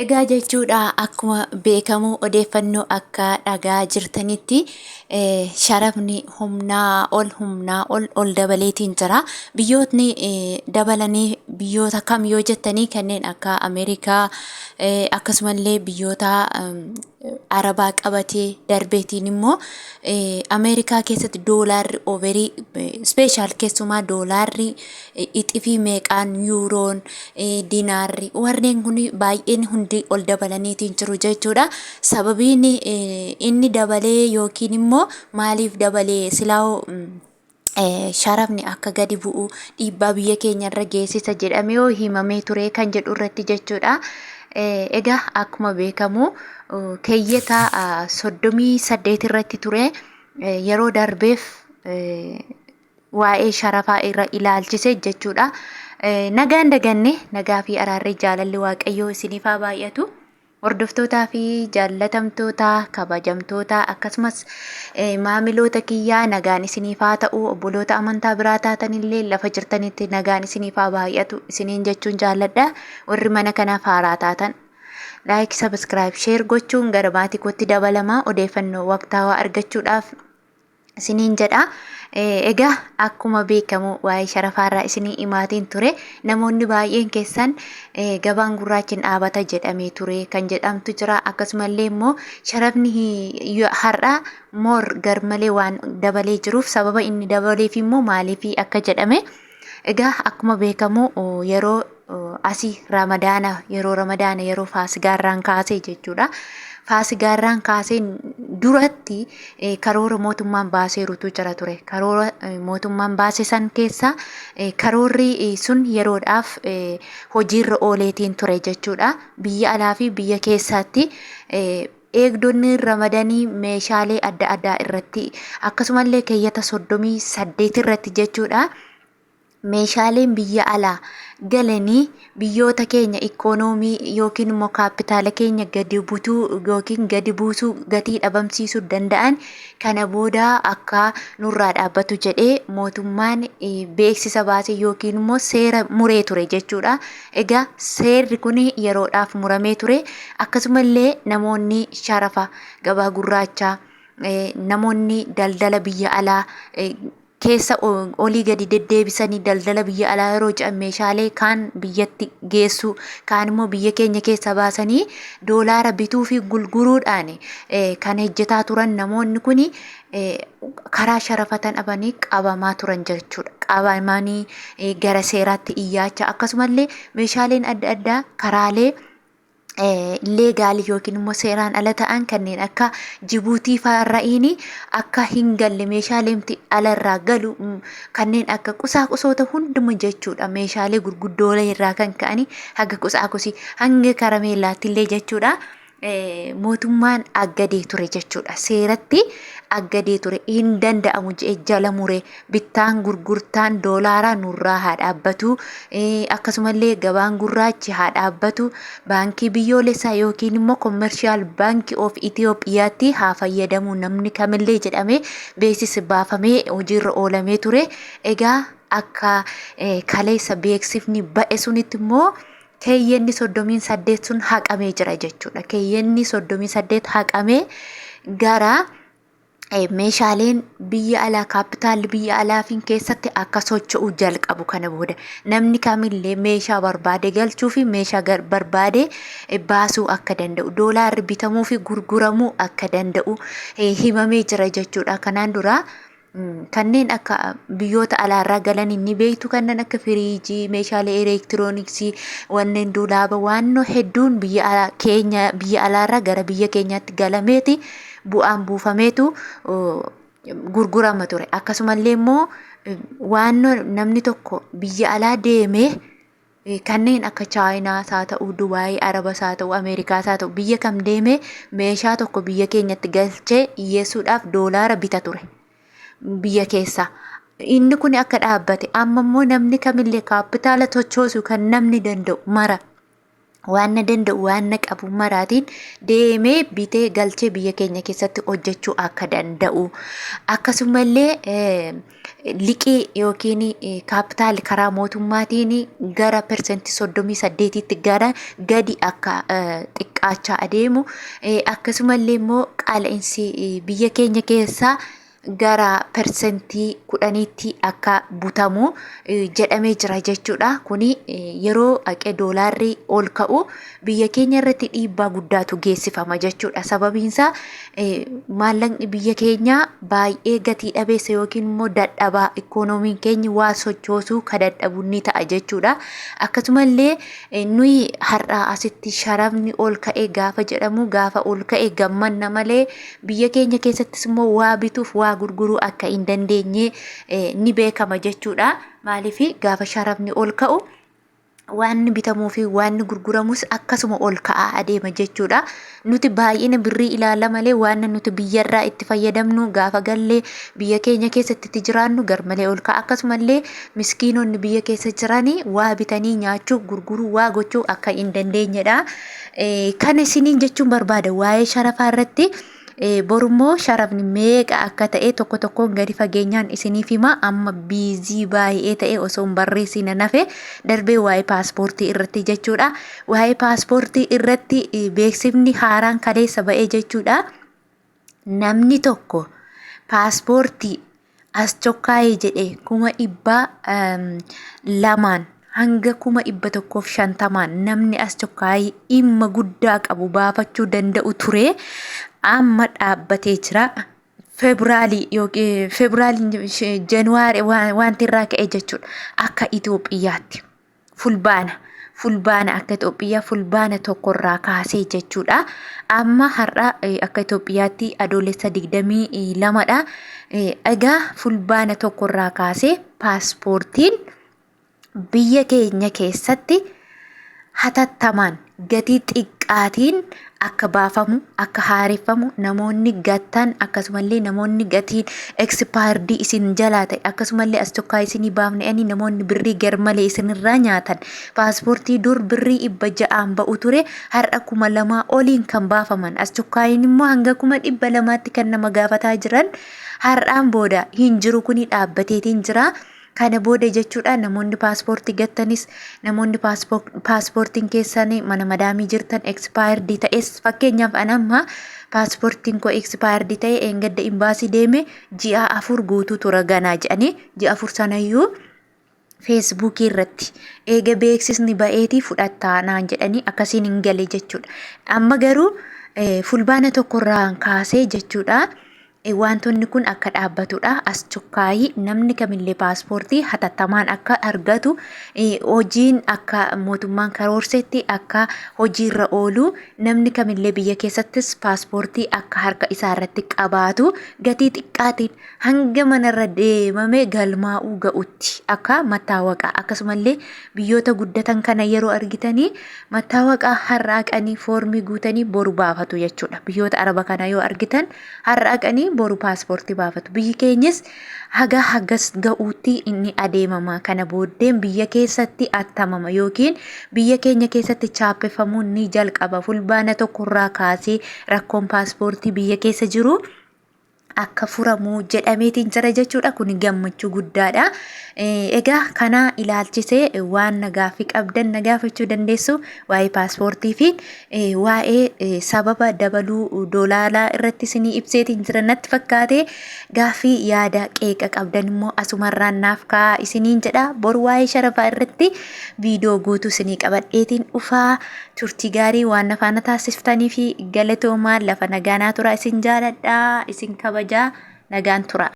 Egaa jechuudha akkuma beekamu odeeffannoo akka dhagaa jirtanitti sharafni humnaa ol humnaa ol ol dabaleetiin jira. Biyyootni dabalanii biyyoota kam yoo jettanii kanneen akka Ameerikaa akkasumallee biyyoota Arabaa qabatee darbeetiin immoo Ameerikaa keessatti doolaarri overii ispeeshaal keessumaa doolaarri ixifii meeqaan yuuroon dinaarri warreen kun baay'een hundi ol dabalaniitiin jiru jechuudha. Sababiin inni dabalee yookiin immoo maaliif dabalee silaa'oo sharafni akka gadi bu'u dhiibbaa biyya keenya irra geessisa jedhamee yoo himamee ture kan jedhu irratti jechuudha. Egaa akkuma beekamu keeyyata 38 irratti ture yeroo darbeef waa'ee sharafaa irra ilaalchise jechuudha. Nagaan daganne nagaa fi araarri jaalalli Waaqayyoo isiniif haa baay'atu. Hordoftootaa fi jaallatamtoota, kabajamtoota akkasumas maamiloota kiyyaa nagaan isiniif haa ta'u. Obboloota amantaa biraa taatanillee lafa jirtanitti nagaan isiniif haa baay'atu isiniin jechuun jaalladha. Warri mana kanaaf haaraa taatan like, subscribe, share gochuun gara maatii kootti dabalamaa odeeffannoo waqtaawaa argachuudhaaf isiniin jedha. Egaa akkuma beekamu waa'ee sharafaarraa isinii himaatiin ture. Namoonni baay'een keessan gabaan gurraachi hin dhaabata jedhamee ture kan jedhamtu jira. Akkasumallee immoo sharafni har'a moor garmalee waan dabalee jiruuf sababa inni dabaleef immoo maaliif akka jedhame. Egaa akkuma beekamu yeroo asii Ramadaana yeroo Ramadaana yeroo Faasigaarraan kaasee jechuudha. Faasigaarraan kaasee duratti karoora mootummaan baaseerutu jira ture. Karoora mootummaan baase san keessa karoorri sun yeroodhaaf hojiirra ooleetiin ture jechuudha. Biyya alaa fi biyya keessaatti eegdonni ramadanii meeshaalee adda addaa irratti akkasumallee keeyyata 38 irratti jechuudha. Meeshaaleen biyya alaa galanii biyyoota keenya ikoonoomii yookiin immoo kaappitaala keenya gadi butuu yookiin gadi buusuu gatii dhabamsiisuu danda'an kana booda akka nurraa dhaabbatu jedhee mootummaan beeksisa baasee yookiin immoo seera muree ture jechuudha. Egaa seerri kun yeroodhaaf muramee ture. Akkasumallee namoonni sharafa gabaa gurraachaa namoonni daldala biyya alaa keessa olii gadi deddeebisanii daldala biyya alaa yeroo jedhan meeshaalee kaan biyyatti geessuu kaan immoo biyya keenya keessa baasanii doolaara bituu fi gurguruudhaan kan hojjetaa turan namoonni kun karaa sharafatan dhabanii qabamaa turan jechuudha. Qabamanii gara seeraatti iyyaachaa akkasumallee meeshaaleen adda addaa karaalee leegaalii yookiin immoo seeraan ala ta'an kanneen akka Jibuutii fa'aarra'iin akka hin galle meeshaaleen alarraa galu kanneen akka qusaaqusoota hunduma jechuudha meeshaalee gurguddoolee irraa kan ka'anii haga qusaaqusii hanga karameellaatti illee jechuudha. Mootummaan aggadee ture jechuudha. Seeratti aggadee ture hin danda'amu jedhee jala mure bittaan gurgurtaan doolaaraa nurraa haa dhaabbatu, akkasumallee gabaan gurraachi haa dhaabbatu, baankii biyyoolessaa yookiin immoo Commercial Bank of Ethiopiaatti haa fayyadamu namni kamillee jedhamee beeksisi baafamee hojiirra oolamee ture. Egaa akka kaleessa beeksifni ba'e sunitti immoo keeyyanni 38 sun haqamee jira jechuudha. Keeyyanni 38 haqamee gara meeshaaleen biyya alaa kaappitaalli biyya alaafiin keessatti akka socho'u jalqabu kana booda namni kamillee meeshaa barbaade galchuu fi meeshaa barbaade baasuu akka danda'u doolaarri bitamuu fi gurguramuu akka danda'u himamee jira jechuudha. Kanaan dura kanneen akka biyyoota alaarraa galan ni beektu kanneen akka firiijii, meeshaalee elektirooniksii, wanneen duulaaba waannoo hedduun biyya keenya biyya alaarraa gara biyya keenyaatti galameeti bu'aan buufameetu gurgurama ture. Akkasumallee immoo waannoo namni tokko biyya alaa deemee kanneen akka Chaayinaas haa ta'u, Dubaayii, Arabas haa ta'u, Ameerikaas haa ta'u biyya kam deemee meeshaa tokko biyya keenyatti galchee dhiyeessuudhaaf doolaara bita ture. Biyya keessaa. Inni kun akka dhaabbate amma immoo namni kamillee kaappitaala tochoosu kan namni danda'u mara. Waan na danda'u waan na qabu maraatiin deemee bitee galchee biyya keenya keessatti hojjechuu akka danda'u akkasumallee liqii yookiin kaapitaal karaa mootummaatiin gara persentii 38tti gara gadi akka xiqqaachaa adeemu akkasumallee immoo qaala'insi biyya keenya keessaa gara persentii 10tti akka butamu jedhamee jira jechuudha. Kuni yeroo haqee doolaarri ol ka'u biyya keenya irratti dhiibbaa guddaatu geessifama jechuudha. Sababiin isaa maallaqni biyya keenyaa baay'ee gatii dhabeessa yookiin immoo dadhabaa ikkoonoomiin keenya waa sochoosuu ka dadhabu ni ta'a jechuudha. Akkasumallee Nuyi har'a asitti sharafni ol ka'e gaafa jedhamu gaafa ol ka'e gammanna malee biyya keenya keessattis immoo waa bituuf waa gurguruu akka hin dandeenye ni beekama jechuudha. Maaliif gaafa sharafni ol ka'u waan bitamuu fi waan gurguramus akkasuma ol ka'aa adeema jechuudha. Nuti baay'ina birrii ilaalla malee waan nuti biyyarraa itti fayyadamnu gaafa gallee biyya keenya keessatti itti jiraannu garmalee ol ka'a. Akkasumallee miskiinonni biyya keessa jiran waa bitanii nyaachuu, gurguruu, waa gochuu akka hin dandeenyedha. Kana isiniin jechuun barbaada waa'ee sharafaa irratti. Borummoo sharafni meeqa akka ta'e tokko tokkoon gadi fageenyaan isiniif hima. Amma biizii baay'ee ta'e osoo hin barreessiin nan hafe darbee waa'ee paaspoortii irratti jechuudha. Waa'ee paaspoortii irratti beeksifni haaraan kaleessa ba'e jechuudha. Namni tokko paaspoortii as chokkaayee jedhe 200,000 hanga 150,000n namni as chokkaayee dhimma guddaa qabu baafachuu danda'u ture amma dhaabbatee jira. Febraalii yookiin Febraalii Januwaari wanti irraa ka'e jechuudha akka Itoophiyaatti. Fulbaana Fulbaana akka Itoophiyaa fulbaana tokkorraa kaasee jechuudha. Amma har'a akka Itoophiyaatti adoolessa 22dha. Egaa fulbaana tokkorraa kaasee paaspoortiin biyya keenya keessatti hatattamaan gatii xiqqaatiin akka baafamu, akka haareffamu, namoonni gattan akkasumallee namoonni gatiin ekspaayardii isin jalaa ta'e akkasumallee as tokkaa isinii baafne'anii namoonni birrii garmalee isinirraa nyaatan paaspoortii dur birrii 600n ba'u ture har'a 2000 oliin kan baafaman as tokkaayin immoo hanga 200,000tti kan nama gaafataa jiran har'aan booda hin jiru kuni dhaabbateetiin jira. Kana booda jechuudha namoonni paaspoortii gattanis namoonni paaspoortiin keessan mana madaamii jirtan expired ta'es fakkeenyaaf an amma paaspoortiin koo expired ta'e eengadda imbaasii deeme ji'a 4 guutuu tura ganaa jedhanii ji'a 4 sanayyuu feesbuukii irratti eega beeksisni ba'eetii fudhattaa naan jedhanii akkasiin hin gale jechuudha. Amma garuu fulbaana tokkorraan kaasee jechuudha. Waantonni kun akka dhaabbatudha. As chukkaayii namni kamillee paaspoortii hatattamaan akka argatu hojiin akka mootummaan karoorsetti akka hojiirra oolu namni kamillee biyya keessattis paaspoortii akka harka isaa irratti qabaatu gatii xiqqaatiin hanga manarra deemame galmaa'uu ga'utti akka mattaawaqaa akkasumallee biyyoota guddatan kana yeroo argitanii mattaawaqaa har'a haqanii foormii guutanii boru baafatu jechuudha. Biyyoota araba kana yoo argitan Har'a haqanii boru paaspoortii baafatu. Biyyi keenyis haga hagas ga'uutti inni adeemama. Kana booddeen biyya keessatti attamama yookiin biyya keenya keessatti chaappeffamuun ni jalqaba. Fulbaana tokkorraa kaasee rakkoon paaspoortii biyya keessa jiru akka furamu jedhameetiin jira jechuudha. Kun gammachuu guddaadha. Egaa kana ilaalchisee waan na gaaffii qabdan na gaafachuu dandeessu waa'ee paaspoortii fi waa'ee sababa dabaluu doolaaraa irratti isinii ibseetiin jira natti fakkaate gaaffii yaada qeeqa qabdan immoo asumarraan naaf kaa'aa isiniin jedha boru waa'ee sharafaa irratti viidiyoo guutuu isinii qabadheetiin dhufaa turtii gaarii waan na faana taasiftanii fi galatoomaa lafa nagaanaa turaa isin jaaladha isin kabajaa nagaan turaa.